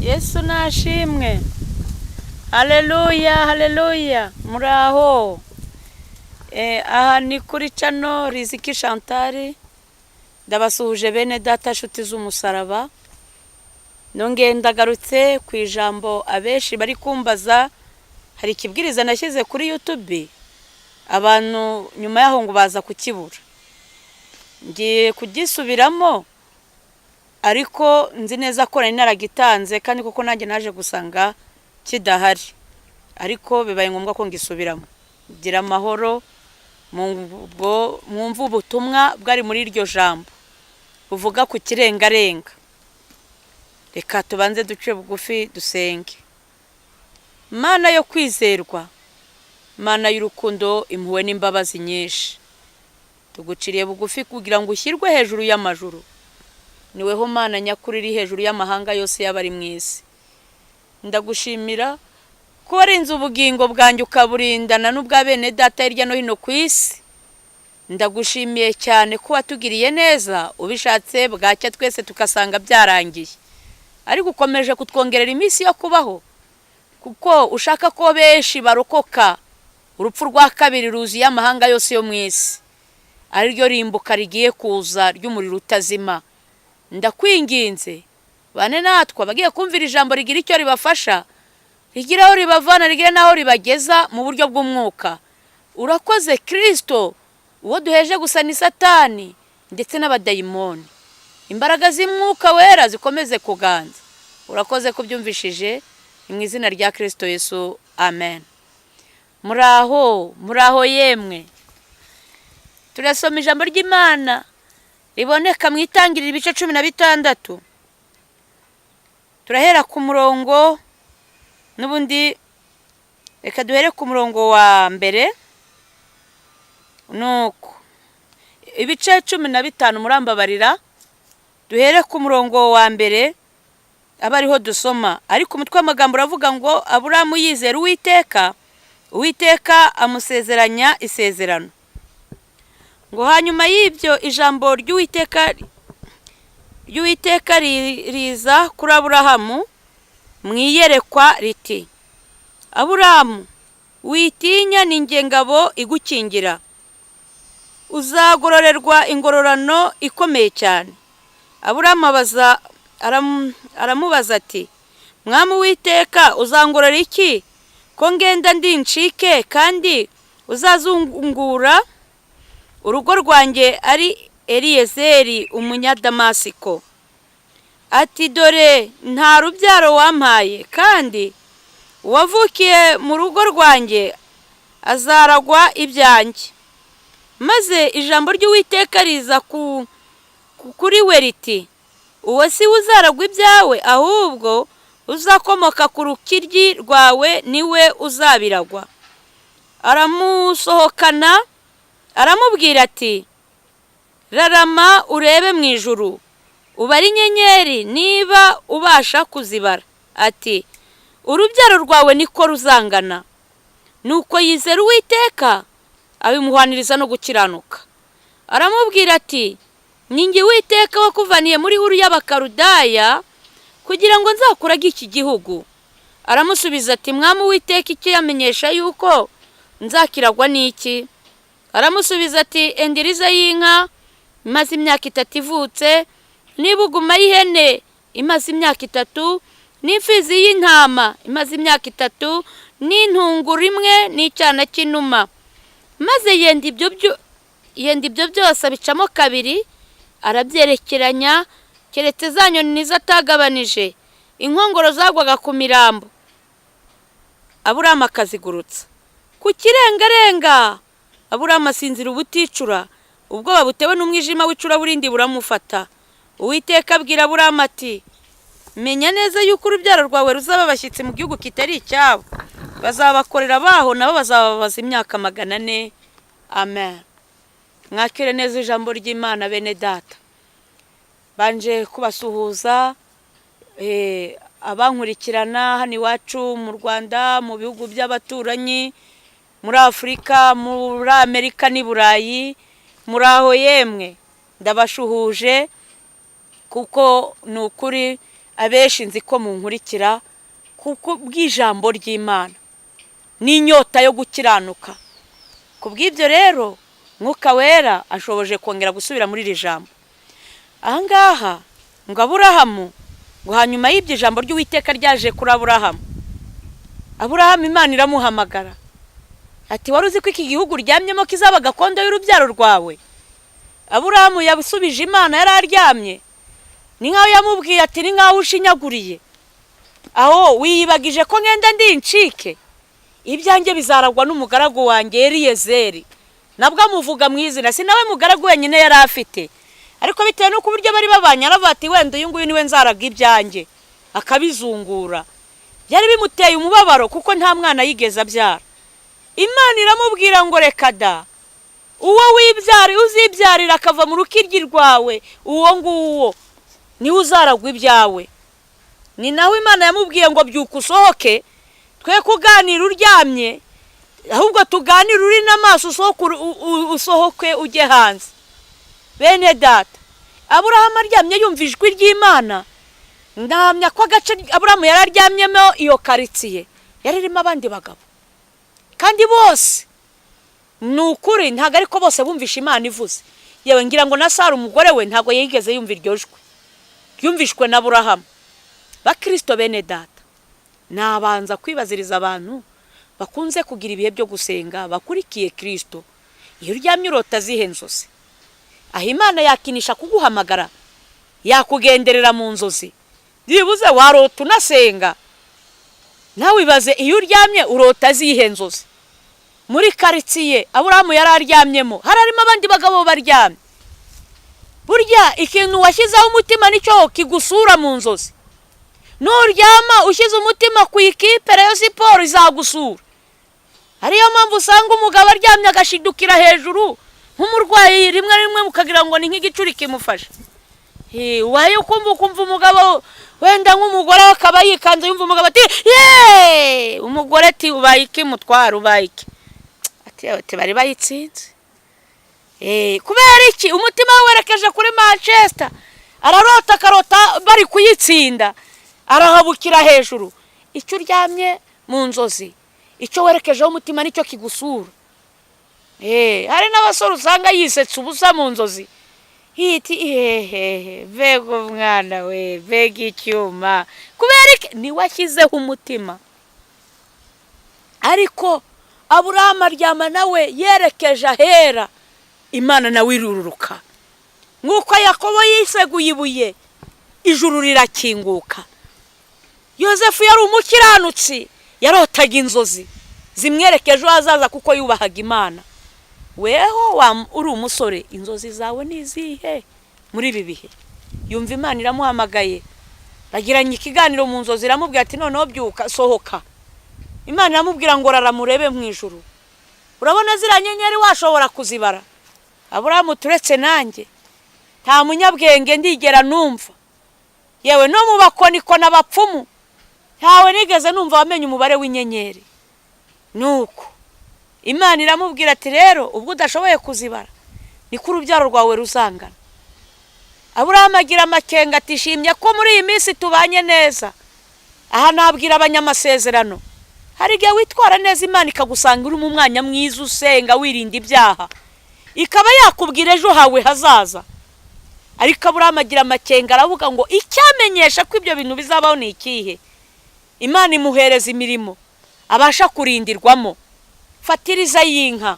Yesu nashimwe. Haleluya, haleluya. Muraho. Aha ni kuri channel Riziki Chantal. Ndabasuhuje bene data, nshuti z'umusaraba. Nongeye ndagarutse ku ijambo abenshi bari kumbaza. Hari ikibwiriza nashyize kuri YouTube, abantu nyuma yaho ngo baza kukibura. Ngiye kugisubiramo, ariko nzi neza ko nari naragitanze, kandi koko nanjye naje gusanga kidahari, ariko bibaye ngombwa ko ngisubiramo. Gira amahoro. Mwumve ubutumwa bwari muri iryo jambo buvuga ku kirengarenga. Reka tubanze duce bugufi dusenge. Mana yo kwizerwa, Mana y'urukundo, impuhwe n'imbabazi nyinshi, tuguciriye bugufi kugira ngo ushyirwe hejuru y'amajuru. Niweho Mana nyakuri iri hejuru y'amahanga yose y'abari mu isi. Ndagushimira ko warinze ubugingo bwanjye, ukaburindana n'ubwa bene data hirya no hino ku isi. Ndagushimiye cyane ko watugiriye neza. Ubishatse bwacya twese tugasanga byarangiye, ariko ukomeje kutwongerera iminsi yo kubaho kuko ushaka ko benshi barokoka urupfu rwa kabiri ruzuye amahanga yose yo mu isi, ariryo rimbuka rigiye kuza ry'umuriro utazima. Ndakwinginze, bane natwe abagiye kumvira ijambo, rigira icyo ribafasha, rigira aho ribavana, rigira n'aho ribageza mu buryo bw'umwuka. Urakoze Kirisito, uwo duheje gusa ni Satani ndetse n'abadayimoni. Imbaraga z'Umwuka Wera zikomeze kuganza. Urakoze kubyumvishije. Ni mu izina rya Kirisito Yesu, amen. Muraho, muraho yemwe. Turasoma ijambo ry'Imana riboneka mu Itangiriro ibice 16. Turahera ku murongo n'ubundi, reka duhere ku murongo wa mbere. Nuko ibice 15, murambabarira, duhere ku murongo wa mbere aba ariho dusoma. Ariko umutwe w'amagambo uravuga ngo: "Aburamu yizera Uwiteka, Uwiteka amusezeranya isezerano." Ngo hanyuma y'ibyo ijambo ry'Uwiteka riza kuri Aburahamu mu iyerekwa riti: "Aburahamu, witinya, ni njye ngabo igukingira, uzagororerwa ingororano ikomeye cyane." Aburahamu abaza aramubaza ati: "Mwami Uwiteka, uzangorora iki ko ngenda ndi incike, kandi uzazungura urugo rwanjye ari Eliyezeri Umunyadamasiko?" Ati: "Dore nta rubyaro wampaye, kandi uwavukiye mu rugo rwanjye azaragwa ibyanjye." Maze ijambo ry'Uwiteka riza kuri we riti: "Uwo si we uzaragwa ibyawe, ahubwo uzakomoka ku rukiryi rwawe niwe uzabiragwa." Aramusohokana, aramubwira ati: "Rarama urebe mu ijuru, ubare inyenyeri niba ubasha kuzibara." Ati: "Urubyaro rwawe niko ruzangana." Nuko yizera Uwiteka, abimuhwaniriza no gukiranuka. Aramubwira ati: "Ni njye Uwiteka wakuvaniye muri Uru y'Abakarudaya kugira ngo nzakurage iki gihugu." Aramusubiza ati: "Mwami Uwiteka, icyo yamenyesha yuko nzakiragwa n'iki?" Aramusubiza ati: "Endiriza y'inka imaze imyaka 3 ivutse, n'ibuguma y'ihene imaze imyaka 3, n'imfizi y'intama imaze imyaka 3, n'intunguru imwe n'icyana cy'inuma." Maze yenda ibyo byose, abicamo kabiri, arabyerekeranya, keretse za nyoni nizo atagabanije. Inkongoro zagwaga ku mirambo, Aburamu akazigurutsa. Ku kirengarenga Aburamu asinzira ubuticura, ubwoba butewe n'umwijima w'icuraburindi buramufata. Uwiteka abwira Aburamu ati: "Menya neza yuko urubyaro rwawe ruzaba abashyitsi mu gihugu kitari icyabo, bazabakorera baho, nabo bazababaza imyaka 400." Amen. Mwakire neza ijambo ry'Imana, bene data. Banje kubasuhuza abankurikirana hano iwacu mu Rwanda, mu bihugu by'abaturanyi, muri Afurika, muri Amerika n'i Burayi. Muri aho yemwe, ndabashuhuje, kuko ni ukuri Abenshi nzi ko munkurikira kuko bw'ijambo ry'Imana n'inyota yo gukiranuka. Ku bw'ibyo rero Mwuka Wera ashoboje kongera gusubira muri iri jambo. Ahangaha ngo Aburahamu, ngo hanyuma y'ibyo ijambo ry'Uwiteka ryaje kuri Aburahamu. Aburahamu Imana iramuhamagara ati: "Wari uzi ko iki gihugu uryamyemo kizaba gakondo y'urubyaro rwawe?" Aburahamu yabusubije Imana yari aryamye, ni nkaho yamubwiye ati: "Ni nkaho ushinyaguriye, aho wiyibagije ko ngenda ndi incike, ibyanjye bizaragwa n'umugaragu wanjye Eliyezeri." Nabwo amuvuga mu izina, si nawe mugaragu wenyine yari afite, ariko bitewe n'uko uburyo bari babanye, aravuga ati: "Wenda uyu nguyu niwe nzaraga ibyanjye akabizungura." Byari bimuteye umubabaro kuko nta mwana yigeze abyara. Imana iramubwira ngo: "Reka da, uwo wibyara uzibyarira akava mu rukiryi rwawe, uwo nguwo niwe uzaragwa ibyawe." Ni naho Imana yamubwiye ngo: "Byuka usohoke, twe kuganira uryamye, ahubwo tuganire uri n'amaso, usohoke ujye hanze." Bene data, Aburahamu aryamye yumva ijwi ry'Imana. Ndahamya ko agace Aburahamu yari aryamyemo, iyo karitsiye yari irimo abandi bagabo, kandi bose ni ukuri ntabwo ariko bose bumvishe Imana ivuze. Yewe, ngira ngo na Sara umugore we ntabwo yigeze yumva iryo jwi ryumvishwe na Aburahamu. Bakirisito bene data, nabanza kwibaziriza abantu bakunze kugira ibihe byo gusenga, bakurikiye Kirisito: iyo uryamye urota zihe nzozi? Aho Imana yakinisha kuguhamagara, yakugenderera mu nzozi, byibuze warota unasenga. Nawe ibaze, iyo uryamye urota zihe nzozi? Muri karitsiye Aburahamu yari aryamyemo hari harimo abandi bagabo baryamye. Burya ikintu washyizeho umutima nicyo kigusura mu nzozi. Nuryama ushyize umutima ku ikipe Rayon Sports, izagusura. Ariyo mpamvu usanga umugabo aryamye agashidukira hejuru nk'umurwayi, rimwe rimwe mukagira ngo ni nk'igicuri kimufashe. Wayo ukumva umugabo, wenda nk'umugore we akaba yikanze, yumva umugabo ati: "Yeee!" Umugore ati: "Ubaye iki mutwara, ubaye iki?" Ati: "Bari bayitsinze." Kubera iki? Umutima we werekeje kuri Manchester, ararota, akarota bari kuyitsinda, arahabukira hejuru. Icyo uryamye mu nzozi, icyo werekejeho umutima nicyo kigusura. Hari n'abasore usanga yisetsa ubusa mu nzozi, hiti hehehe: "Mbega umwana we, mbega icyuma!" Kubera iki? Niwe ashyizeho umutima. Ariko Aburahamu aryama nawe yerekeje ahera, Imana nawe irururuka. Nk'uko Yakobo yiseguye ibuye, ijuru rirakinguka. Yosefu yari umukiranutsi, yarotaga inzozi zimwereka ejo hazaza kuko yubahaga Imana. Weho uri umusore, inzozi zawe ni izihe muri ibi bihe? Yumva Imana iramuhamagaye, bagiranye ikiganiro mu nzozi, iramubwira ati: "Noneho byuka, sohoka." Imana iramubwira ngo: "Raramurebe mu ijuru, urabona ziriya nyenyeri washobora kuzibara?" Aburahamu, turetse nanjye nta munyabwenge ndigera numva, yewe no mu bakonikoni, abapfumu, ntawe nigeze numva wamenye umubare w'inyenyeri. Nuko Imana iramubwira ati: "Rero ubwo udashoboye kuzibara, niko urubyaro rwawe ruzangana." Aburahamu agira amakenga ati: "Shimye ko muri iyi minsi tubanye neza." Aha nabwira abanyamasezerano, hari igihe witwara neza, Imana ikagusanga uri mu mwanya mwiza, usenga, wirinda ibyaha, ikaba yakubwira ejo hawe hazaza. Ariko Aburahamu agira amakenga, aravuga ngo: "Icyamenyesha ko ibyo bintu bizabaho ni ikihe?" Imana imuhereza imirimo abasha kurindirwamo. Fatiriza y'inka,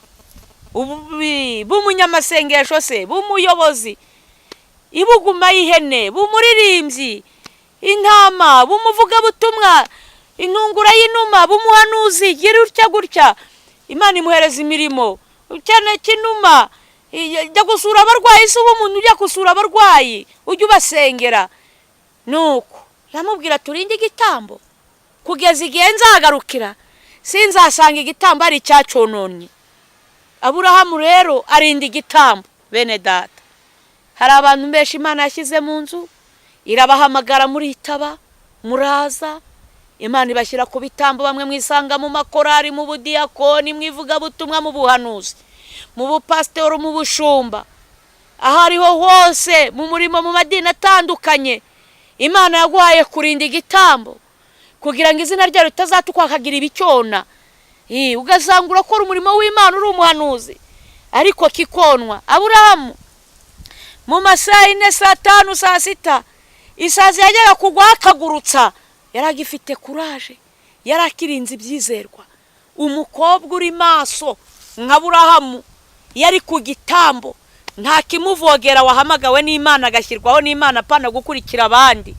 b'umunyamasengesho se, b'umuyobozi, ibuguma y'ihene, b'umuririmbyi, intama, b'umuvugabutumwa, intungura y'inuma, b'umuhanuzi, gira utya gutya. Imana imuhereza imirimo cyane cy'inuma. Jya gusura abarwayi, si uba umuntu ujya gusura abarwayi, ujya ubasengera. Nuko iramubwira: "Turinde igitambo kugeza igihe nzagarukira, sinzasanga igitambo ari icyacononye." Aburahamu rero arinda igitambo. Bene data, hari abantu benshi Imana yashyize mu nzu, irabahamagara, muritaba, muraza, Imana ibashyira ku bitambo. Bamwe mwisanga mu makorari, mu budiyakoni, mu ivugabutumwa, mu buhanuzi, mu bupasitori, mu bushumba, aho ariho hose mu murimo, mu madini atandukanye. Imana yaguhaye kurinda igitambo kugira ngo izina ryayo ritazatukwa hakagira ibicyona. Ugasanga urakora umurimo w'Imana uri umuhanuzi ariko kikonwa. Aburahamu mu masaha 4, saa 5, saa 6 isazi yajyaga kugwa akagurutsa, yari agifite kuraje, yari akirinze ibyizerwa. Umukobwa uri maso nka Aburahamu yari ku gitambo, nta kimuvogera, wahamagawe n'Imana agashyirwaho n'Imana, apana gukurikira abandi.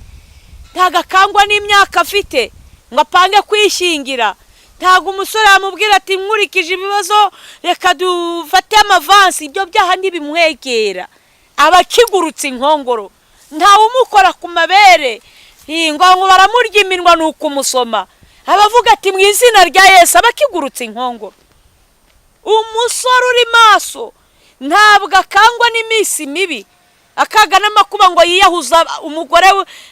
Ntago akangwa n'imyaka afite ngo apange kwishingira. Ntago umusore yamubwira ati nkurikije ibibazo reka dufate amavansi, ibyo byaha ntibimwegera, aba akigurutse inkongoro. Ntawe umukora ku mabere ngo baramurya iminwa ni ukumusoma, abavuga ati mu izina rya Yesu, aba akigurutse inkongoro. Umusore uri maso ntabwo akangwa n'iminsi mibi, akaga n'amakuba ngo yiyahuza umugore,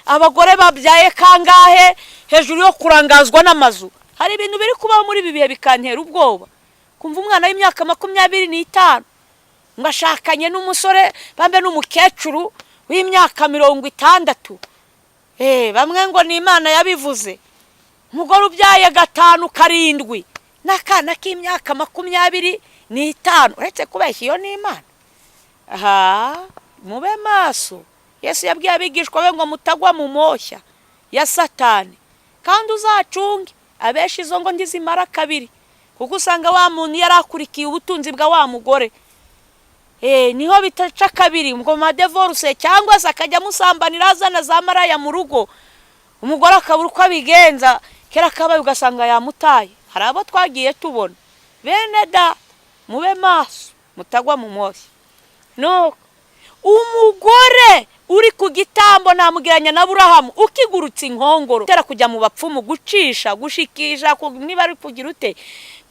abagore babyaye kangahe hejuru yo kurangazwa n'amazu. Hari ibintu biri kubaho muri ibi bihe bikantera ubwoba, kumva umwana w'imyaka 25 ngo ashakanye n'umusore bambe n'umukecuru w'imyaka 60. Bamwe ngo ni Imana yabivuze. Umugore ubyaye 5, 7 n'akana k'imyaka 25, uretse kubeshya iyo ni Imana. Aha mube maso. Yesu yabwiye abigishwa be ngo mutagwa mu moshya ya Satani, kandi uzacunge abenshi izo ngo ndizimara kabiri, kuko usanga wa muntu yari akurikiye ubutunzi bwa wa mugore. Niho bitaca kabiri ngo madevoruse, cyangwa se akajya amusambanira azana za maraya mu rugo, umugore akabura uko abigenza, kera kabaye ugasanga yamutaye. Hari abo twagiye tubona. Bene data mube maso mutagwa mu moshya. No umugore uri ku gitambo namugiranya na Aburahamu ukigurutse inkongoro, tera kujya mu bapfumu gucisha, gushikisha, niba ari kugira ute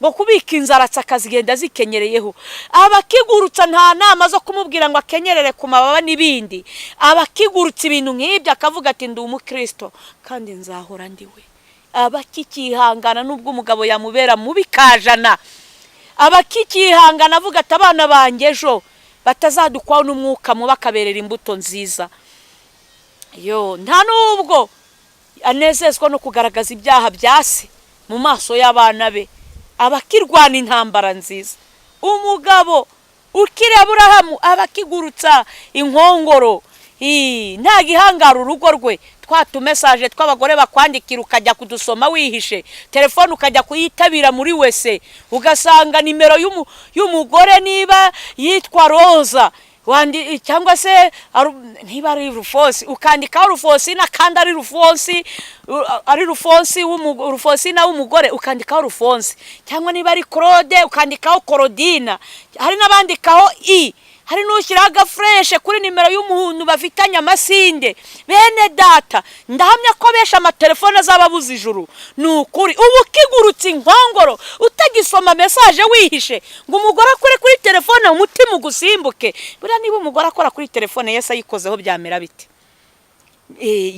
ngo kubika inzaratsi akazigenda zikenyereyeho. Abakigurutsa nta nama zo kumubwira ngo akenyerere ku mababa n'ibindi, abakigurutsa ibintu nk'ibyo akavuga ati ndi umukristo kandi nzahora ndiwe. Abakikihangana nubwo umugabo yamubera mubi kajana, abakikihangana avuga ati abana banjye ejo batazadukwaho n'umwuka mubi akaberera imbuto nziza. Yo nta nubwo anezezwa no kugaragaza ibyaha bya se mu maso y'abana be, abakirwana intambara nziza. Umugabo ukiri Aburahamu abakigurutsa inkongoro, nta gihangara urugo rwe. Twa tumesaje tw'abagore bakwandikira ukajya kudusoma wihishe, telefone ukajya kuyitabira muri wese, ugasanga nimero y'umugore niba yitwa Roza cyangwa se niba ari Rufosi, ukandikaho Rufosina kandi ari Rufonsi, ari Rufonsi Rufosina w'umugore ukandikaho Rufonsi, cyangwa niba ari Claude ukandikaho Korodina. Hari n'abandikaho i, hari n'ushyiraho agafureshe kuri nimero y'umuntu bafitanye amasinde. Bene data ndahamya ko benshi amatelefone azaba abuze ijuru. Ni ukuri ubu ukigurutse inkongoro utagisoma mesaje wihishe ngo umugore akore kuri telefone umutima ugusimbuke. Buriya niba umugore akora kuri telefone Yesu ayikozeho byamera bite?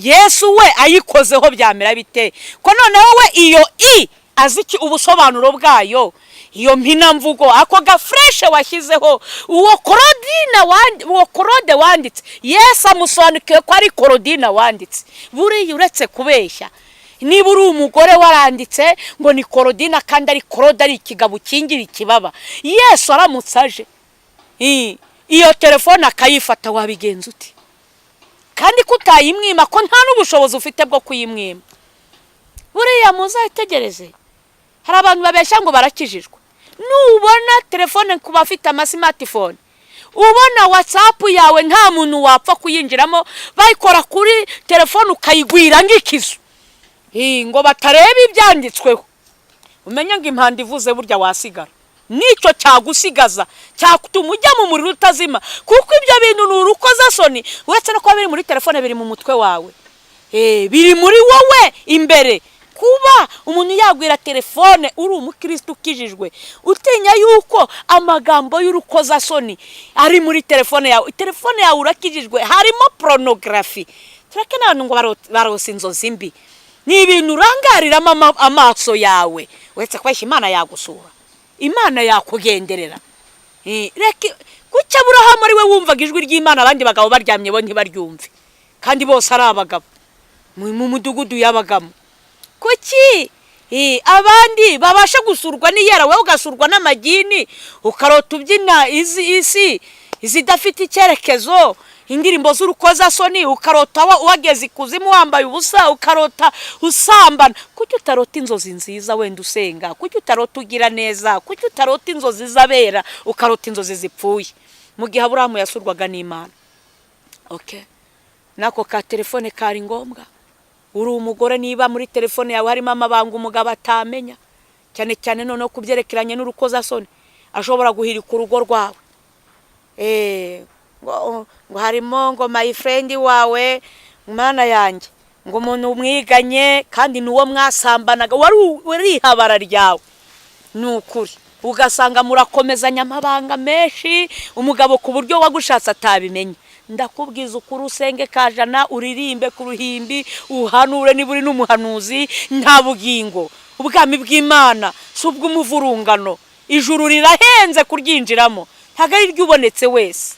Yesu we ayikozeho byamera bite? Ko noneho we iyo i azi iki ubusobanuro bwayo, iyo mpinamvugo, ako gafureshe washyizeho, uwo Korodina uwo Korode wanditse, Yesu amusobanukiwe ko ari Korodina wanditse. Buriya uretse kubeshya, niba uri umugore waranditse ngo ni Korodina kandi ari Korode, ari ikigabo ukingira ikibaba, Yesu aramutse aje iyo telefone akayifata wabigenza ute? Kandi ko utayimwima, ko nta n'ubushobozi ufite bwo kuyimwima. Buriya muzayitegereze, hari abantu babeshya ngo barakijijwe. Nubona telefone ku bafite amasimatifone, ubona WhatsApp yawe nta muntu wapfa kuyinjiramo, bayikora kuri telefone ukayigwira nk'ikizu ngo batareba ibyanditsweho, umenye ngo impanda ivuze burya wasigara. Nicyo cyagusigaza cyatuma ujya mu muriro utazima, kuko ibyo bintu ni urukozasoni. Uretse no kuba biri muri telefone, biri mu mutwe wawe, biri muri wowe imbere. Kuba umuntu yagwira telefone uri umukristo ukijijwe, utinya yuko amagambo y'urukozasoni ari muri telefone yawe, telefone yawe urakijijwe harimo porunogarafi. Tureke n'abantu ngo barose inzozi mbi, ni ibintu urangariramo amaso yawe. Uretse kubeshya, Imana yagusura, Imana yakugenderera. Reka kuki Aburahamu ari we wumvaga ijwi ry'Imana, abandi bagabo baryamye bo ntibaryumve, kandi bose ari abagabo? Mu mudugudu yabagamo. Kuki abandi babasha gusurwa n'iyera, wowe ugasurwa n'amagini, ukarota ubyina izi isi izidafite icyerekezo, indirimbo z'urukozasoni, ukarota wageze ikuzimu wambaye ubusa, ukarota usambana? Kuki utarota inzozi nziza wenda usenga? Kuki utarota ugira neza? Kuki utarota inzozi z'abera, ukarota inzozi zipfuye? Mu gihe Aburahamu yasurwaga n'Imana. Okay, n'ako ka telefone kari ngombwa. Uri umugore, niba muri telefone yawe harimo amabanga umugabo atamenya, cyane cyane noneho ku byerekeranye n'urukozasoni, ashobora guhirika urugo rwawe. Ngo harimo ngo my friend wawe, mwana yanjye, ngo umuntu mwiganye kandi ni uwo mwasambanaga, wari ihabara ryawe, ni ukuri ugasanga murakomezanya amabanga menshi, umugabo ku buryo wagushatse atabimenya. Ndakubwiza ukuri, usenge kajana, uririmbe ku ruhimbi, uhanure niba uri n'umuhanuzi, nta bugingo. Ubwami bw'Imana si ubw'umuvurungano. Ijuru rirahenze kuryinjiramo, ntabwo ari iry'ubonetse wese.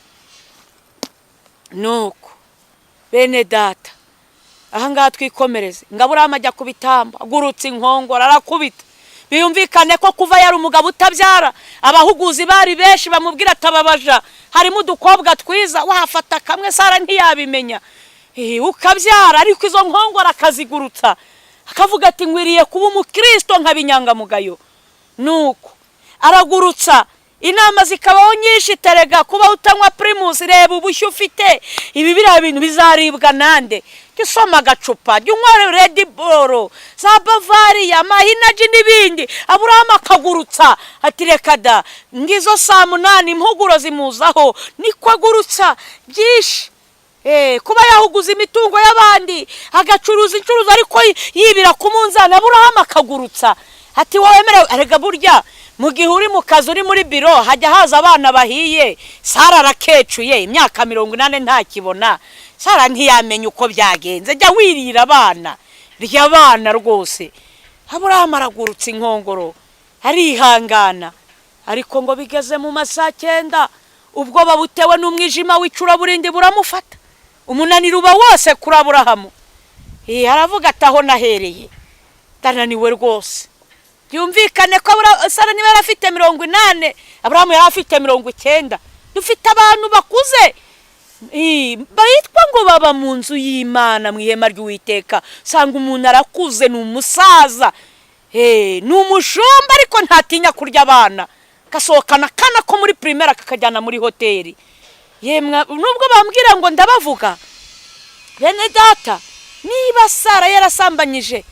Nuko bene data, ahangaha twikomereze. Ngo Aburahamu ajya ku bitambo, agurutse inkongoro arakubita. Biyumvikane ko kuva yari umugabo utabyara, abahuguzi bari benshi bamubwira atababaja harimo udukobwa twiza, wafata kamwe Sara ntiyabimenya, ukabyara. Ariko izo nkongoro akazigurutsa, akavuga ati: "Nkwiriye kuba umukristo nk'abinyangamugayo." Nuko aragurutsa, inama zikabaho nyinshi: "Terega kuba utanywa Primus, reba ubushyu ufite, ibi biriya bintu bizaribwa nande? Jya usoma agacupa, jya unywa Red Bull, za Bavaria, amahinaji n'ibindi." Aburahamu akagurutsa ati: "Reka da." Ngizo saa 8 impuguro zimuzaho, niko agurutsa byinshi. Kuba yahuguza imitungo y'abandi, agacuruza incuruza ariko yibira ku munzani, Aburahamu akagurutsa ati: "Wowe wemerewe." Erega burya mu gihe uri mu kazi, uri muri biro, hajya haza abana bahiye. Sara arakecuye, imyaka 80 ntakibona. Sara ntiyamenya uko byagenze. Jya wirira abana, rya abana rwose. Aburahamu aragurutse inkongoro, arihangana. Ariko ngo bigeze mu ma saa 9, ubwoba butewe n'umwijima w'icuraburindi buramufata, umunaniro uba wose kuri Aburahamu. Aravuga ati: "Aho nahereye ndananiwe rwose." Byumvikane ko Sara niba yari afite 80, Aburahamu yari afite 90. Dufite abantu bakuze bitwa ngo baba mu nzu y'Imana, mu ihema ry'Uwiteka. Usanga umuntu arakuze, ni umusaza, ni umushumba, ariko ntatinya kurya abana, gasohokana akana ko muri primaire kakajyana muri hoteli. Yemwe, nubwo bambwira ngo ndabavuga, bene data, niba Sara yarasambanyije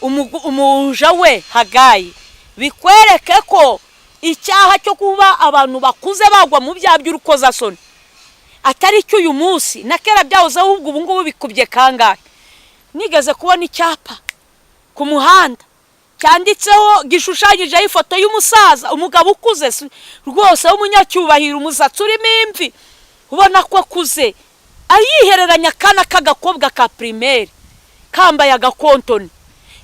umuja we Hagayi, bikwereke ko icyaha cyo kuba abantu bakuze bagwa mu byaha by'urukozasoni atari cyo uyu munsi, na kera byahozeho, ahubwo ubu ngubu bikubye kangahe. Nigeze kubona icyapa ku muhanda cyanditseho, gishushanyijeho ifoto y'umusaza, umugabo ukuze rwose w'umunyacyubahiro, umusatsi urimo imvi, ubona ko akuze, ayihereranya akana k'agakobwa ka primaire kambaye agakontoni.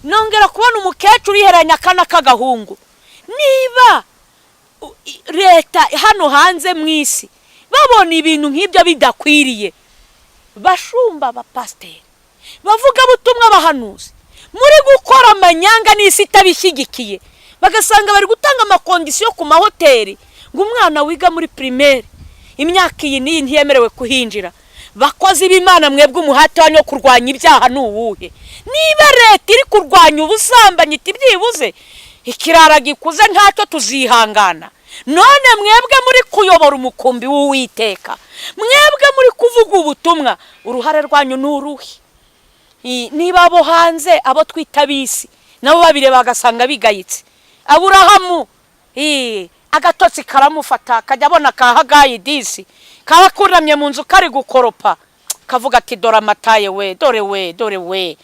Nongera kubona umukecuru yihereranya akana k'agahungu. Niba leta hano hanze mu isi babona ibintu nk'ibyo bidakwiriye, bashumba, abapasiteri, bavugabutumwa, abahanuzi, muri gukora amanyanga n'isi itabishyigikiye, bagasanga bari gutanga ama conditions ku mahoteli ngo umwana wiga muri primaire imyaka iyi n'iyi ntiyemerewe kuhinjira, bakozi b'Imana, mwebwe umuhate wanyu wo kurwanya ibyaha ni uwuhe? Niba leta iri kurwanya ubusambanyi iti byibuze ikirara gikuze ntacyo tuzihangana, none mwebwe muri kuyobora umukumbi w'Uwiteka, mwebwe muri kuvuga ubutumwa, uruhare rwanyu ni uruhe? Niba abo hanze, abo twita ab'isi, nabo babireba bagasanga bigayitse, Aburahamu agatotsi karamufata, akajya abona ka Hagayi disi kaba kunamye mu nzu kari gukoropa, kavuga ati: "Dore amataye we, dore we, dore we."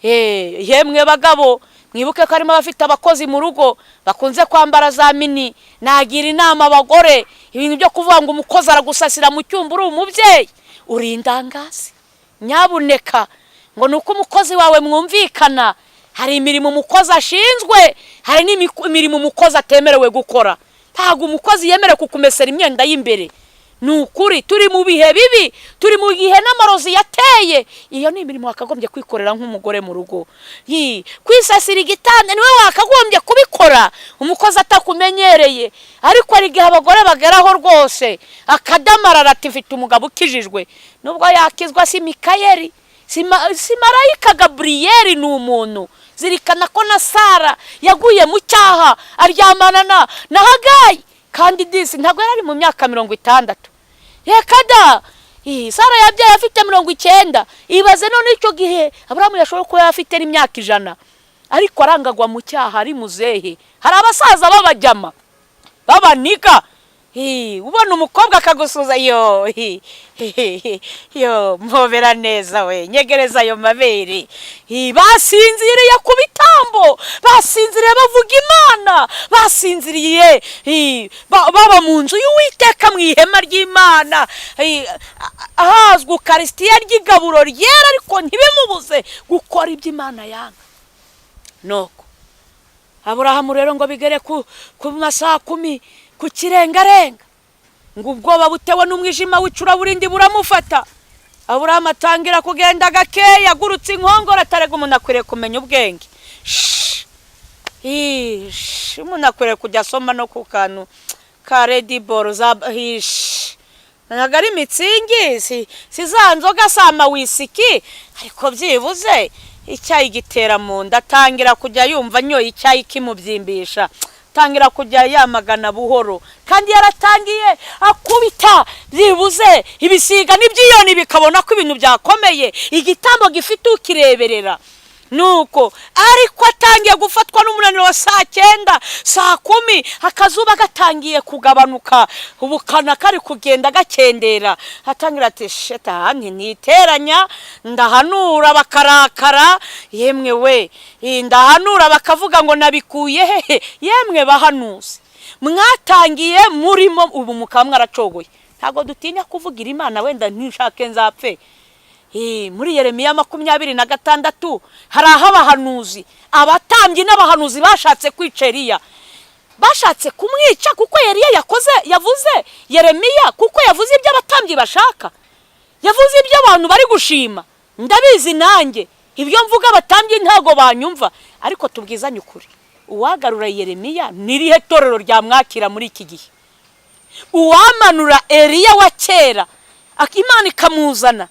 Yemwe bagabo, mwibuke ko harimo abafite abakozi mu rugo bakunze kwambara za mini. Nagira inama abagore, ibintu byo kuvuga ngo umukozi aragusasira mu cyumba, uri umubyeyi, uri indangazi. Nyabuneka, ngo ni uko umukozi wawe mwumvikana. Hari imirimo umukozi ashinzwe, hari n'imirimo umukozi atemerewe gukora. Ntabwo umukozi yemerewe kukumesera imyenda y'imbere. Ni ukuri turi mu bihe bibi, turi mu gihe n'amarozi yateye. Iyo ni imirimo wakagombye kwikorera nk'umugore mu rugo. Kwisasira igitanda niwe wakagombye kubikora, umukozi atakumenyereye. Ariko hari igihe abagore bageraho rwose akadamarara ati mfite umugabo ukijijwe, nubwo yakizwa si Mikayeli, si marayika Gaburiyeli, ni umuntu. Zirikana ko na Sara yaguye mu cyaha aryamana na Hagayi, kandi disi ntabwo yari ari mu myaka 60. Reka da, Sara yabyaye afite 90. Ibaze none icyo gihe Aburahamu yashobora kuba afite n'imyaka 100, ariko arangagwa mu cyaha ari muzehe. Hari abasaza b'abajyama babaniga, ubona umukobwa akagusuza, yo yo mpobera neza we, nyegereza ayo mabere. Basinziriye ku bitambo, basinziriye bavuga Imana, basinziriye baba mu nzu y'Uwiteka, mu ihema ry'Imana, ahazwi ukarisitiya ry'igaburo ryera, ariko ntibimubuze gukora ibyo Imana yanga. Nuko Aburahamu rero ngo bigere ku masaha 10 ku kirengarenga, ngo ubwoba butewe n'umwijima w'icuraburindi buramufata. Aburahamu atangira kugenda gakeya, agurutse inkongoro, atarega. Umuntu akwiriye kumenya ubwenge, umuntu akwiriye kujya asoma no ku kantu ka rediboro za ntabwo ari mitsingi, si za nzoga, si amawisiki, ariko byibuze icyayi gitera mu nda. Atangira kujya yumva anyoye icyayi kimubyimbisha, atangira kujya yamagana buhoro, kandi yaratangiye akubita byibuze ibisiga n'ibyiyoni bikabona ko ibintu byakomeye, igitambo gifite ukireberera. Nuko ariko atangiye gufatwa n'umunaniro wa saa 9, saa 10, akazuba gatangiye kugabanuka, ubukana kari kugenda gakendera. Atangira ati shetani ntiteranya, ndahanura bakarakara, yemwe we, ndahanura bakavuga ngo nabikuye hehe. Yemwe bahanuzi mwatangiye murimo, ubu mukaba mwaracogoye. Ntabwo dutinya kuvugira Imana, wenda ntishake nzapfe. Muri Yeremiya 26 hari aho abahanuzi, abatambyi n'abahanuzi bashatse kwica Eliya, bashatse kumwica kuko Eliya yakoze, yavuze Yeremiya kuko yavuze ibyo abatambyi bashaka, yavuze ibyo abantu bari gushima. Ndabizi nanjye ibyo mvuga abatambyi ntabwo banyumva, ariko tubwizanye ukuri, uwagarura Yeremiya n'irihe torero ryamwakira muri iki gihe? Uwamanura Eliya wa kera Imana ikamuzana,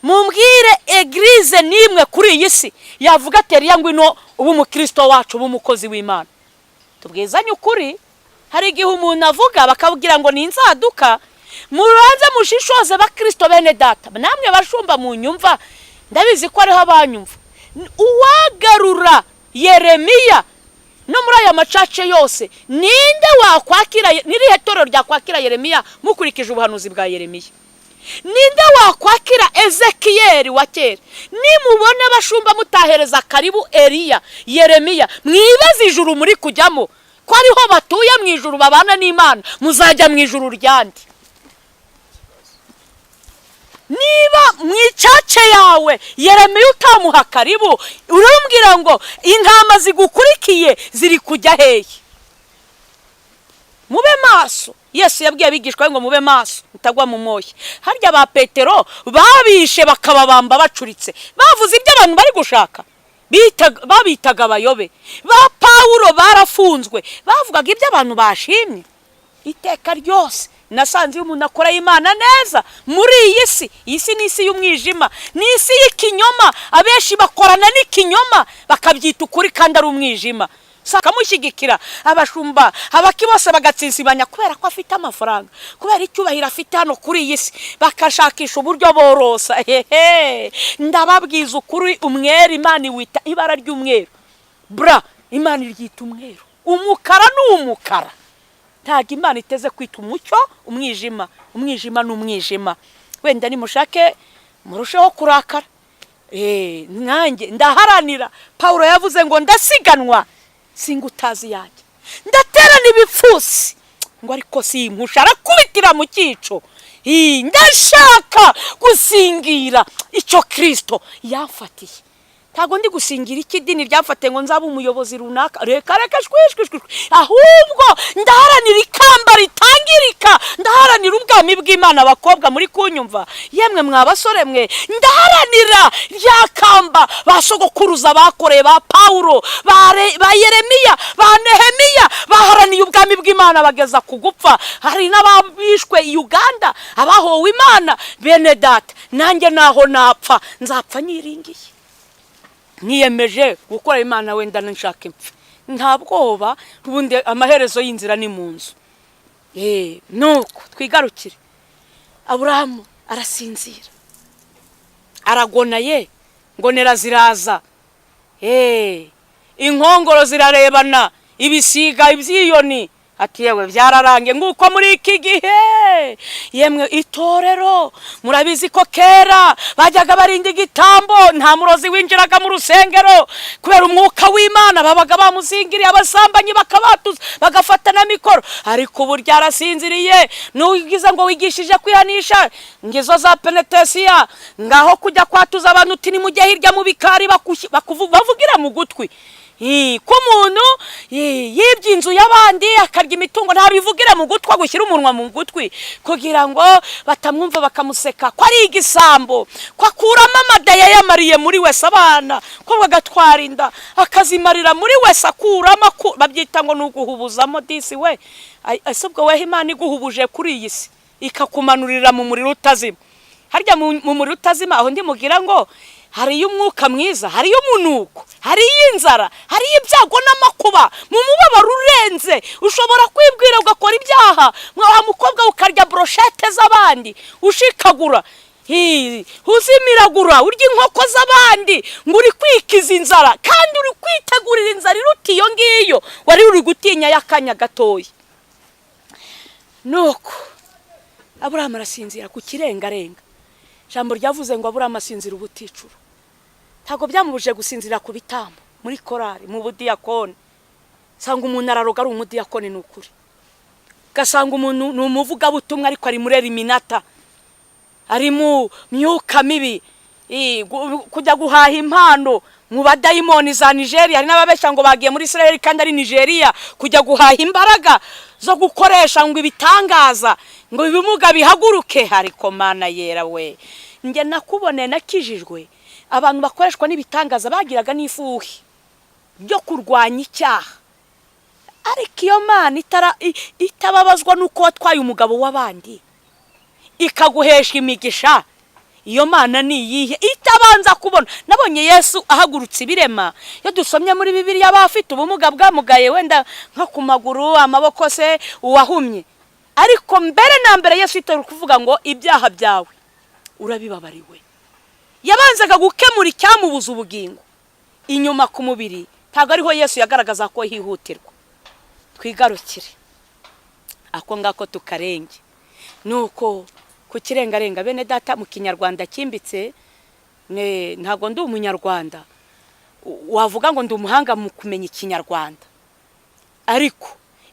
mumbwire egirize n'imwe kuri iyi si yavuga ati Eliya ngwino uba umukristo wacu, uba umukozi w'Imana. Tubwizanye ukuri, hari igihe umuntu avuga bakabwira ngo ni inzaduka. Mubanze mushishoze bakristo bene data, namwe bashumba mu nyumva, ndabizi ko ariho abanyumva. Uwagarura Yeremiya no muri aya macace yose, ninde wakwakira? N'irihe torero ryakwakira Yeremiya mukurikije ubuhanuzi bwa Yeremiya? Ninde wakwakira Ezekiyeli wa kera? Nimubona abashumba mutahereza karibu Eliya, Yeremiya, mwibaze ijuru muri kujyamo, ko ariho batuye mu ijuru babana n'Imana, muzajya mu ijuru ryandi? Niba mu icace yawe Yeremiya utamuha karibu, urambwira ngo intama zigukurikiye ziri kujya hehe? Mube maso. Yesu yabwiye abigishwa ngo mube maso mutagwa mu moshya. Harya ba Petero babishe bakababamba bacuritse, bavuze ibyo abantu bari gushaka, babitaga abayobe. Ba Pawulo barafunzwe, bavugaga ibyo abantu bashimye. Iteka ryose nasanze iyo umuntu akoreye Imana neza muri iyi si, iyi si ni isi y'umwijima, ni isi y'ikinyoma, abenshi bakorana n'ikinyoma bakabyita ukuri kandi ari umwijima. Akamushyigikira abashumba abaki bose bagatsinsibanya kubera ko afite amafaranga, kubera icyubahiro afite hano kuri iyi si, bakashakisha uburyo borosa. Hehe, ndababwiza ukuri, umweru Imana iwita ibara ry'umweru, bra Imana iryita umweru, umukara ni umukara. Ntabwo Imana iteze kwita umucyo umwijima, umwijima ni umwijima. Wenda nimushake murusheho kurakara, nanjye ndaharanira. Pawulo yavuze ngo ndasiganwa singa utazi yanjye, ndaterana ibipfusi ngo ariko simpusha, arakubitira mu cyico. Ndashaka gusingira icyo Kirisito yamfatiye. Ntabwo ndi gusingira iki idini ryamfate ngo nzabe umuyobozi runaka. Reka reka, shwishwi, ahubwo ndaharanira ikamba ritangirika, ndaharanira ubwami bw'Imana. Abakobwa muri kunyumva, yemwe mwa basore mwe, ndaharanira rya kamba ba sogokuruza bakoreye, ba Pawulo, ba Yeremiya, ba Nehemiya, baharaniye ubwami bw'Imana bageza ku gupfa. Hari n'ababishwe i Uganda, abahowe Imana. Bene data, nanjye naho napfa nzapfa nyiringiye, niyemeje gukora Imana. Wenda nshaka impfa nta bwoba, ubundi amaherezo y'inzira ni mu nzu. Nuko twigarukire. Aburahamu arasinzira, aragona ye, ngonera ziraza, inkongoro zirarebana, ibisiga, ibyiyoni. Ati: "Yewe, byararangiye." Nguko muri iki gihe, yemwe itorero, murabizi ko kera bajyaga barinda igitambo, nta murozi winjiraga mu rusengero kubera umwuka w'Imana babaga bamuzingiriye, abasambanyi bakabatuza, bagafata na mikoro. Ariko ubu ryarasinziriye. Nugize ngo wigishije kwihanisha, ngizo za penetesiya, ngaho kujya kwatuza abantu uti: "Nimujye hirya mu bikari," bavugira mu gutwi. Ko umuntu yibye inzu y'abandi, akarya imitungo, ntabivugira mu gutwi, agushyira umunwa mu gutwi kugira ngo batamwumva bakamuseka ko ari igisambo, ko akuramo amada yayamariye muri wese, abana ko bagatwara inda akazimarira muri wese, akuramo babyita ngo ni uguhubuzamo. Disi we, ese ubwo weho Imana iguhubuje kuri iyi si ikakumanurira mu muriro utazima, harya mu muriro utazima aho ndimugira ngo hariyo umwuka mwiza, hariyo umunuko, hariyo inzara, hariyo ibyago n'amakuba, mu mubabaro urenze ushobora kwibwira ugakora ibyaha. Wa mukobwa, ukarya brochette z'abandi, ushikagura, uzimiragura, urya inkoko z'abandi ngo uri kwikiza inzara, kandi uri kwitegurira inzara iruta iyo ngiyo wari uri gutinya y'akanya gatoya. Nuko Aburahamu arasinzira ku kirengarenga. Ijambo ryavuze ngo Aburahamu asinzira ubuticura. Ntabwo byamubujije gusinzira ku bitambo, muri korari, mu budiyakoni. Usanga umuntu araroga ari umudiyakoni, ni ukuri. Ugasanga umuntu ni umuvugabutumwa ariko ari muri eliminata, ari mu myuka mibi. Kujya guhaha impano mu badayimoni za Nigeria, hari n'ababeshya ngo bagiye muri Israel kandi ari Nigeria, kujya guhaha imbaraga zo gukoresha ngo ibitangaza, ngo ibimuga bihaguruke. Ariko Mana yera we, njye nakuboneye nakijijwe, abantu bakoreshwa n'ibitangaza bagiraga n'ifuhi byo kurwanya icyaha. Ariko iyo Mana itababazwa n'uko watwaye umugabo w'abandi ikaguhesha imigisha, iyo Mana ni iyihe? Itabanza kubona. Nabonye Yesu ahagurutse ibirema. Iyo dusomye muri Bibiliya, aba afite ubumuga bwamugaye, wenda nko ku maguru, amaboko se, uwahumye, ariko mbere na mbere Yesu yiteguye kuvuga ngo: "Ibyaha byawe urabibabariwe." Yabanzaga gukemura icyamubuza ubugingo inyuma ku mubiri, ntabwo ariho Yesu yagaragaza ko hihutirwa. Twigarukire ako ngako tukarenge. Nuko ku kirengarenga, bene data, mu Kinyarwanda cyimbitse, ntabwo ndi Umunyarwanda wavuga ngo ndi umuhanga mu kumenya Ikinyarwanda, ariko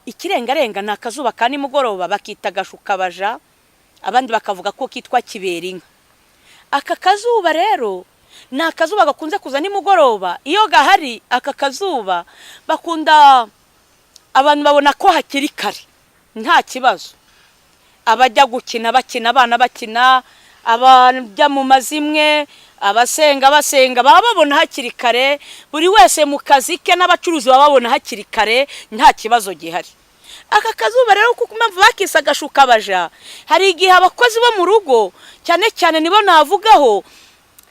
ikirengarenga ni akazuba ka nimugoroba bakita gashukabaja, abandi bakavuga ko kitwa kiberinka. Aka kazuba rero ni akazuba gakunze kuza nimugoroba. Iyo gahari aka kazuba, bakunda abantu babona ko hakiri kare, nta kibazo. Abajya gukina bakina, abana bakina, abajya mu mazimwe, abasenga basenga, baba babona hakiri kare. Buri wese mu kazi ke, n'abacuruzi baba babona hakiri kare, nta kibazo gihari. Aka kazuba rero, kuko impamvu bakise agashukabaja, hari igihe abakozi bo mu rugo cyane cyane nibo navugaho,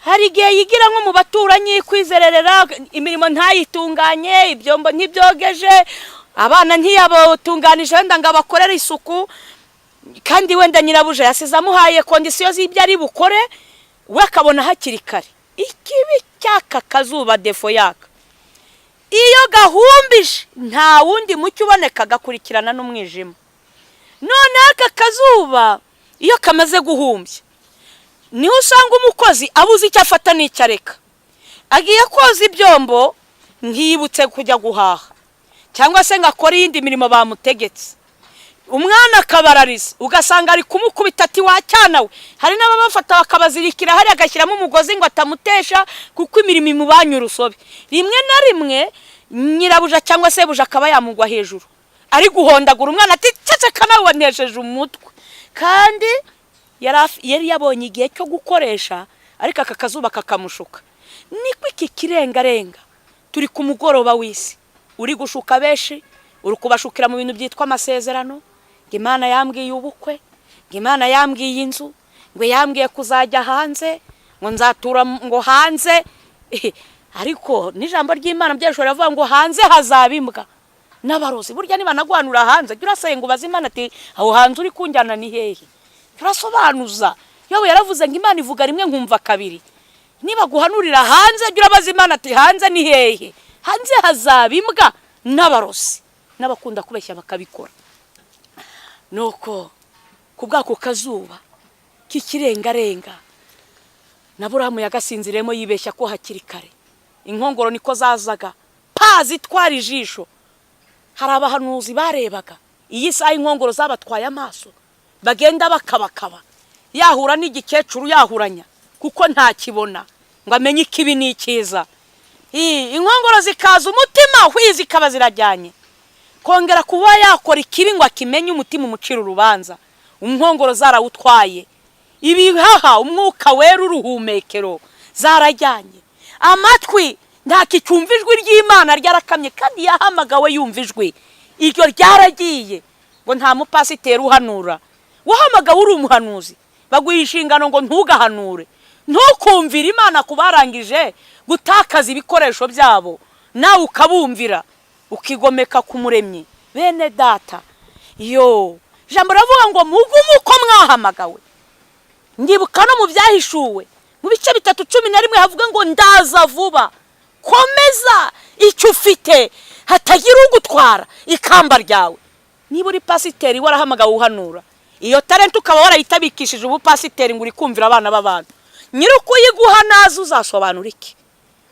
hari igihe yigira nko mu baturanyi kwizererera, imirimo ntayitunganye, ibyombo ntibyogeje, abana ntiyabatunganije wenda ngo abakorere isuku, kandi wenda nyirabuja yasize amuhaye conditions z'ibyo ari bukore, we akabona hakiri kare. Ikibi cy'aka kazuba, défaut yaka, iyo gahumbije nta wundi mucyo uboneka, gakurikirana n'umwijima. Noneho aka kazuba iyo kamaze guhumbya, niho usanga umukozi abuze icyo afata n'icyo areka. Agiye koza ibyombo, ntiyibutse kujya guhaha cyangwa se ngo akore iyindi mirimo bamutegetse. Umwana akabarariza, ugasanga ari kumukubita ati wacyana we. Hari n'ababafata bakabazirikira hariya, agashyiramo umugozi ngo atamutesha, kuko imirimo imubanye urusobe. Rimwe na rimwe nyirabuja cyangwa sebuja akaba yamugwa hejuru ari guhondagura umwana ati ceceka nawe wanesheje umutwe. Kandi yari yabonye igihe cyo gukoresha, ariko aka kazuba kakamushuka. Niko iki kirengarenga turi ku mugoroba w'isi uri gushuka benshi, uri kubashukira mu bintu byitwa amasezerano, ngo Imana yambwiye ubukwe, ngo Imana yambwiye inzu, ngo yambwiye kuzajya hanze, ngo nzatura ngo hanze. Ariko n'ijambo ry'Imana byashobora kuvuga ngo hanze hazaba imbwa n'abarozi. Burya niba naguhanura hanze, jya urasenga ubaze Imana ati aho hanze uri kunjyana ni hehe? Turasobanuza. Yobu yaravuze ngo Imana ivuga rimwe nkumva kabiri. Niba guhanurira hanze, jya urabaza Imana ati hanze ni hehe? Hanze hazaba imbwa n'abarozi n'abakunda kubeshya bakabikora. Nuko ku bw'ako kazuba k'ikirengarenga na Aburahamu yagasinziriyemo yibeshya ko hakiri kare. Inkongoro niko zazaga pa zitwara ijisho. Hari abahanuzi barebaga iyi saha inkongoro zabatwaye amaso, bagenda bakabakaba, yahura n'igikecuru yahuranya kuko ntakibona ngo amenye ikibi n'ikiza. Inkongoro zikaza umutima hwi zikaba zirajyanye, kongera kuba yakora ikibi ngo akimenye, umutima umucira urubanza. Inkongoro zarawutwaye. Ibihaha, umwuka wera, uruhumekero zarajyanye. Amatwi ntakicyumva ijwi ry'Imana, ryarakamye, kandi yahamagawe yumva ijwi, iryo ryaragiye. Ngo nta mupasiteri uhanura, wahamagawe uri umuhanuzi, baguha inshingano ngo ntugahanure, ntukumvire Imana ku barangije gutakaza ibikoresho byabo, nawe ukabumvira, ukigomeka ku Muremyi. Bene data, yo ijambo riravuga ngo mugume uko mwahamagawe. Ndibuka no mu Byahishuwe mu bice 3:11 havuga ngo ndaza vuba, komeza icyo ufite hatagira ugutwara ikamba ryawe. Niba uri pasiteri warahamagawe uhanura, iyo talent ukaba warayitabikishije ubupasiteri ngo uri kumvira abana b'abantu, nyiri ukuyiguha naza uzasobanura iki?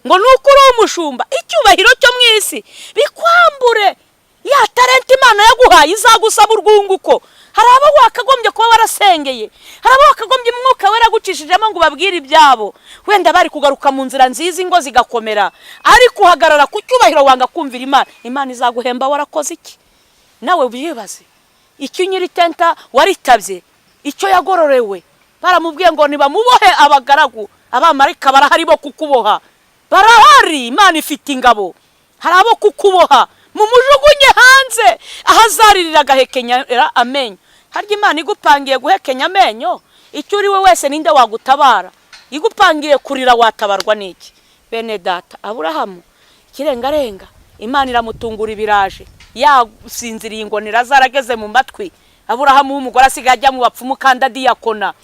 Ngo nuko uri umushumba, icyubahiro cyo mu isi bikwambure ya talent Imana yaguhaye izagusaba urwunguko. Hari abo wakagombye kuba warasengeye, hari abo wakagombye umwuka weragucishijemo ngo ubabwire ibyabo, wenda bari kugaruka mu nzira nziza, ingo zigakomera. Ariko uhagarara ku cyubahiro, wanga kumvira Imana. Imana izaguhemba warakoze iki? Nawe ubyibaze. Icyo nyiri tenta waritabye, icyo yagororewe, baramubwiye ngo nibamubohe abagaragu. Abamarayika barahari bo kukuboha, barahari. Imana ifite ingabo, hari abo kukuboha. Mumujugunye hanze aho azaririra agahekenyera amenyo. Harya Imana igupangiye guhekenya amenyo, icyo uri we wese ninde wagutabara? Igupangiye kurira, watabarwa n'iki? Bene data, Aburahamu ikirengarenga Imana iramutungura, ibiraje yasinziriye, ingonera zarageze mu matwi. Aburahamu w'umugore asigaye ajya mu bapfumu kandi adiyakona,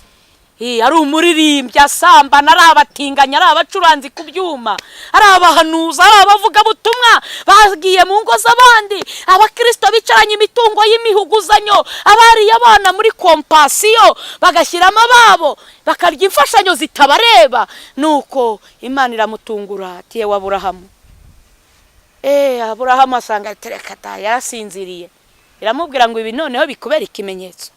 ari umuririmbyi, asambana, ari abatinganyi, ari abacuranzi ku byuma, ari abahanuzi, ari abavugabutumwa bagiye mu ngo z'abandi, abakirisito bicaranye imitungo y'imihuguzanyo, abariye abana muri Compassion bagashyiramo ababo, bakarya imfashanyo zitabareba. Nuko Imana iramutungura ati yewe Aburahamu. Aburahamu asanga terekata yarasinziriye. Iramubwira ngo ibi noneho bikubera ikimenyetso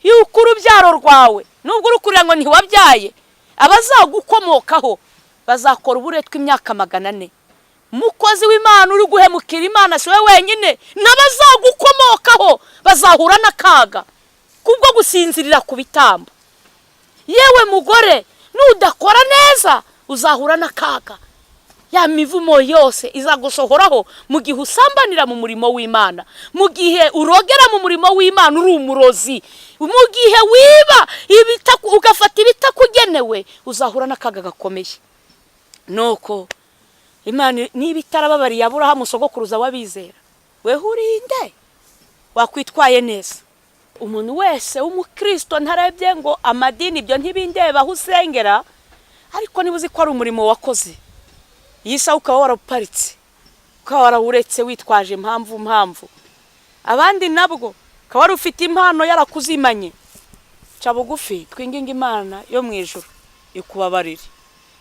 yuko urubyaro rwawe, nubwo uri kurira ngo ntiwabyaye, abazagukomokaho bazakora uburetwa imyaka 400. Mukozi w'Imana uri guhemukira Imana, si we wenyine, n'abazagukomokaho bazahura n'akaga kubwo gusinzirira ku bitambo. Yewe mugore, nudakora neza uzahura n'akaga, ya mivumo yose izagusohoraho mu gihe usambanira mu murimo w'Imana, mu gihe urogera mu murimo w'Imana uri umurozi, mu gihe wiba ugafata ibitakugenewe, uzahura n'akaga gakomeye. Nuko Imana niba itarababariye Aburahamu sogokuruza w'abizera, weho urinde wakwitwaye neza? Umuntu wese w'umukristo, ntarebye ngo amadini, ibyo ntibindeba aho usengera, ariko niba uzi ko ari umurimo wakoze, iyi saha ukaba warawuparitse, ukaba warawuretse witwaje impamvu abandi, nabwo ukaba wari ufite impano yarakuzimanye, ca bugufi twinginga Imana yo mu ijuru ikubabarire,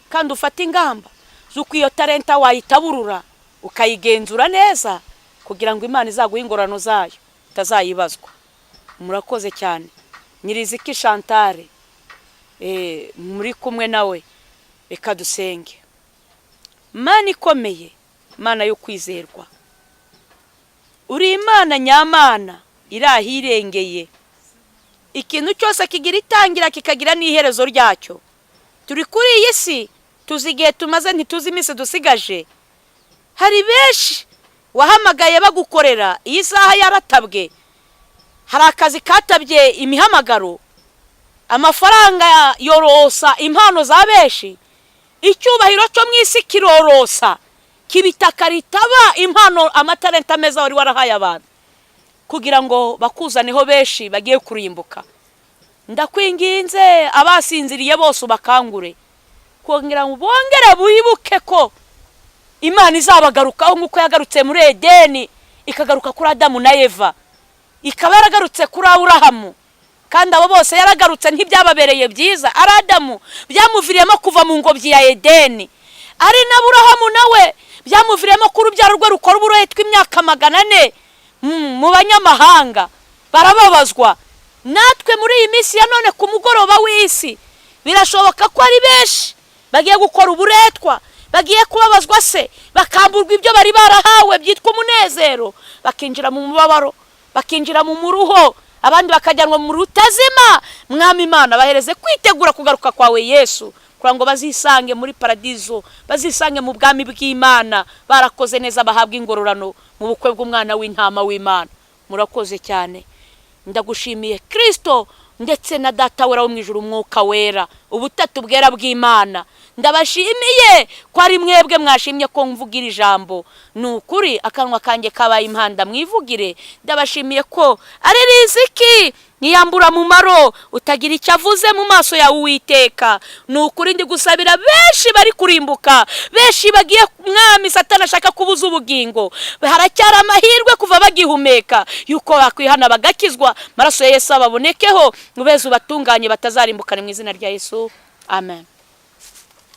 kandi ufate ingamba z'uko iyo talenta wayitaburura, ukayigenzura neza, kugira ngo Imana izaguhe ingororano zayo utazayibazwa. Murakoze cyane. Nyiriziki Chantal, muri kumwe nawe. Reka dusenge. Mana ikomeye, Mana yo kwizerwa, uri Imana nyamana iri ahirengeye. Ikintu cyose kigira itangira kikagira n'iherezo ryacyo. Turi kuri iyi si, tuzi igihe tumaze, ntituzi iminsi dusigaje. Hari benshi wahamagaye bagukorera, iyi saha yaratabwe. Hari akazi katabye imihamagaro, amafaranga yorosa impano za benshi, icyubahiro cyo mu isi kirorosa kibitaka ritaba impano, amatalenta meza wari warahaye abantu kugira ngo bakuzaneho benshi bagiye kurimbuka. Ndakwinginze, abasinziriye bose ubakangure kugira ngo bongere bibuke ko Imana izabagarukaho nk'uko yagarutse muri Edeni, ikagaruka kuri Adamu na Eva, ikaba yaragarutse kuri Aburahamu. Kandi abo bose yaragarutse ntibyababereye byiza. Ari Adamu byamuviriyemo kuva mu ngobyi ya Edeni, ari na Aburahamu nawe byamuviriyemo ko urubyaro rwe rukora uburetwa imyaka 400 mu banyamahanga, barababazwa. Natwe muri iyi minsi ya none ku mugoroba w'isi, birashoboka ko ari benshi bagiye gukora uburetwa, bagiye kubabazwa se, bakamburwa ibyo bari barahawe byitwa umunezero, bakinjira mu mubabaro, bakinjira mu muruho, abandi bakajyanwa mu rutazima. Mwami Imana, bahereze kwitegura kugaruka kwawe Yesu, kugira ngo bazisange muri paradizo, bazisange mu bwami bw'Imana, barakoze neza, bahabwa ingororano mu bukwe bw'umwana w'intama w'Imana. Murakoze cyane. Ndagushimiye Kristo ndetse na Data wera wo mu ijuru, Umwuka Wera, ubutatu bwera bw'Imana. Ndabashimiye ko ari mwebwe mwashimye ko mvugira ijambo. Ni ukuri akanwa kanjye kabaye impanda mwivugire. Ndabashimiye ko ari Riziki ntiyambura mumaro utagira icyo avuze mu maso yawe Uwiteka. Ni ukuri ndi gusabira benshi bari kurimbuka, benshi bagiye, Mwami, Satani ashaka kubuza ubugingo. Haracyari amahirwe kuva bagihumeka yuko bakwihana bagakizwa, amaraso ya Yesu ababonekeho, ubeze ubatunganye batazarimbukane, mu izina rya Yesu, amen.